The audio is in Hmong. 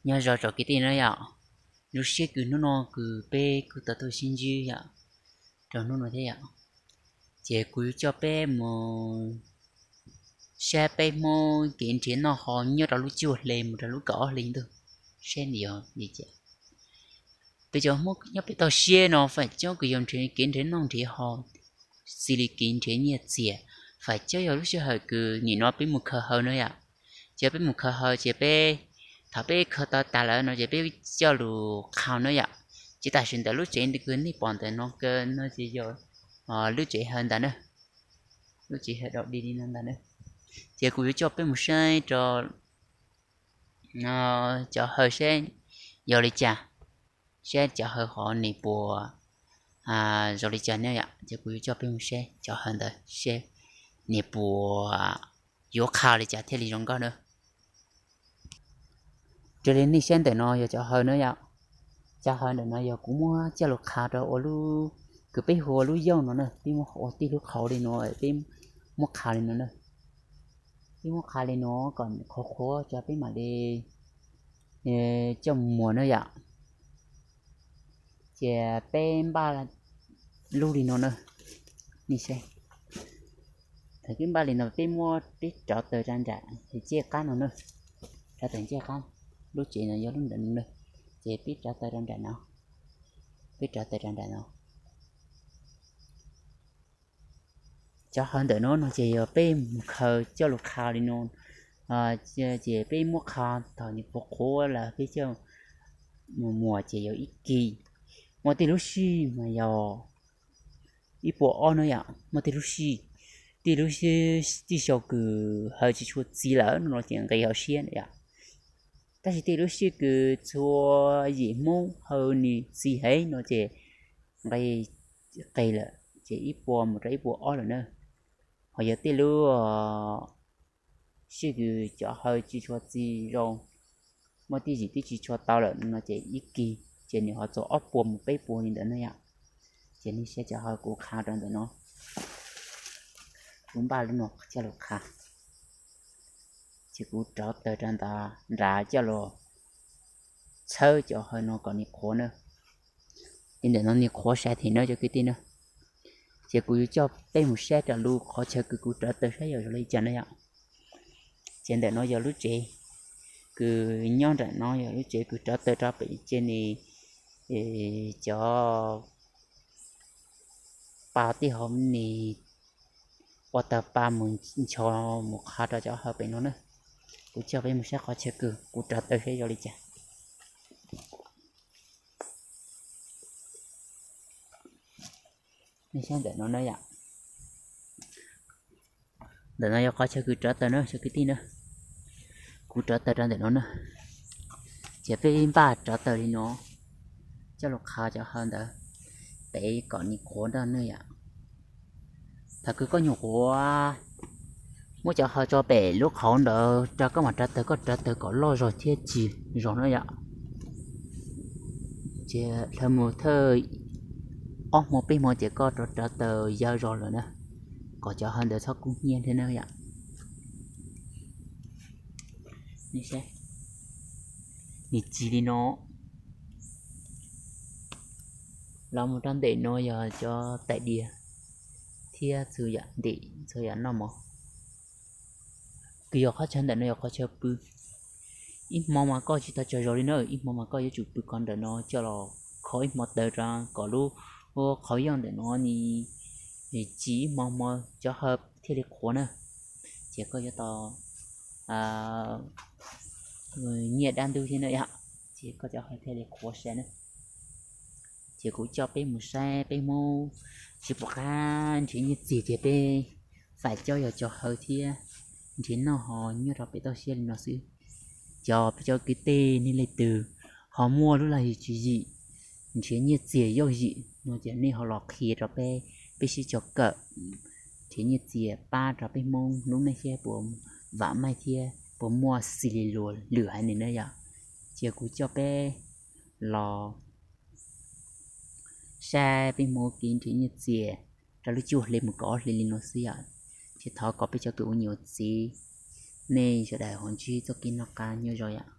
Nyob zoo tsoom kwv tij na yom, lub sij hawm kws hnub no kws peb kuj tau tuaj sib ntsib yom, rau hnub no thiab yom, ces kuv yuav coj peb mus saib peb Hmoob kev nrhiav noj ho nyob rau lub cuaj hli mus rau lub kaum ob hli ntug, saib nws yog li cas. Peb cov Hmoob nyob pem toj siab no fam coob kws yog nrhiav kev nrhiav noj nrhiav haus, xws li kev nrhiav nyiaj txiag, fam coob yog lub sij hawm kws nim no peb mus khaws hawv na yom. Ces peb mus khaws hawv ces peb, thaum peb khaws tau tas lawm no ces peb coj lug qhau na yom. Ces tam sim ntawm lub tsev kws nej pom ntawm no kaw no ces yog lub tsev hawv ntawd na, lub tsev hawv dau dig li no ntag na. Ces kuv yuav coj peb mus saib rau cov hawv saib yog li cas, saib cov hawv hov nws puas zoo li cas na yom. Ces kuv yuav coj peb mus saib cov hawv ntawd seb nws puas yuav qhau li cas thiaj li zoo nkauj na. Raws li nej saib ntawm no yog cov hawv na yom. Cov hawv ntawm no yog kuv muab coj lug qhau rau ua lub, kws peb hu ua lub yooj no na, peb muab ua tij lub qhauv li no, peb muab qhau li no na. Peb muab qhau li no kom qhuav qhuav tso peb mam li coj muag na yom. Ces peb npaj lub li no na, nej saib. Thaum peb npaj li no peb muab peb rauv taws rau nram ncej qab no na, rauv taws ncej qab, lub tsev no yog lub nram no na, ces peb rauv taws rau nram no, peb rauv taws rau nram no. Cov hawv ntawm no no ces yog peb mus khaws coj lug qhau li no, ces peb muab qhau thaum nws qhuav qhuav lawm peb coj mus muag ces yog ib kis. Muaj tej lub sij mas yog ib puas ob na yom, muaj tej lub sij, tej lub sij, tej xyoo kws hawv tsis tshua txi lawm no ces nqis hauv siab na yom. Tab sis tej lub sij kws txhua yim Hmoob hawv nws txi heev no ces nqis, qis lawm ces ib puas mus rau ib puas ob lawm na. Ho yog tej lub sij kws cov hawv tsis tshua txi zoo, muaj tej yim twb tsis tshua tau lawm no ces ib kis ces nws ho txog ob puas mus peb puas li ntawd na yom. Ces nej saib cov hawv kuv qhau rau ntawm no, kuv npaj lub no coj lug qhau, ces kuv rauv taws rau nrad coj lug txhawb cov hawv no kom nws qhuav na. Ces ntawm no nws qhuav sai them na cov kwv tij na. Ces kuv yuav coj peb mus saib rau lub qhov chaw kws kuv rauv taws saib yog zoo li cas na yom. Ces ntawm no yog lub tsev kws nyob nram no, yog lub tsev kws rauv taws rau pem ces nws cov pa tej hauv nws ua tawg pa mus ncho mus qhau rau cov hawv pem no na. Kuv coj peb mus saib qhov chaw kws kuv rauv taws saib zoo li cas. Nej saib ntawm no na yom. Ntawm no yog qhov chaw kws rauv taws na cov kwv tij na. Kuv rauv taws rau ntawm no na. Ces peb npaj rauv taws li no coj lug qhau cov hawv ntawd pem kom nws qhuav ntag na yom. Thaum kws koj nyuam qhuav muab cov hawv tso pem lub qhauv ntawd rau koj mam rauv taws, koj rauv taws kom loj zog thiab ci zog na yom. Ces dhawv mus thawj ob hmo peb hmo ces koj rov rauv taws yawg zog lawm na, kom cov hawv ntawd txhob kub hnyiab thiab na yom. Nws ci li no. Los mus rau ntawm no yog cov tais diav thiab txhua yam ntim txhua yam noj mov. Kws yog qhov chaw ntawm no yog qhov chaw pw. Ib hmo mas koj tsis tau tsaug zog li na, ib hmo mas koj yuav tsum pw qhov ntawm no coj los kho ib hmo taws rau kom lub qhov yooj ntawm no ni ci ib hmo hmo cov hawv thiaj li qhuav na. Ces koj yuav tau nyiaj dab ntub thiab na yom, ces koj cov hawv thiaj li qhuav sai na. Ces kuv coj peb mus saib peb Hmoob tsis pom qab nrhiav nyiaj txiag ces peb fam coob yog cov hawv thiab nrhiav noj ho nyob rau pem toj siab li no xwb. Cov peb cov kwv tij nej leej twg ho muaj lub laj yim tswv yim nrhiav nyiaj txiag yooj yim no ces nej ho los qhia rau peb, peb sib cog kawm nrhiav nyiaj txiag pab rau peb Hmoob lub neej saib puas vam meej thiab puas muaj xws li luag lwm haiv neeg na yom. Ces kuv coj peb los saib peb Hmoob kev nrhiav nyiaj txiag rau lub cuaj hli mus kaum ob hli li no xwb yom. Ces thov kom peb cov kwv ua niam ua txiv nej sawv daws ho ntsib txoj kev noj qab nyob zoo yom.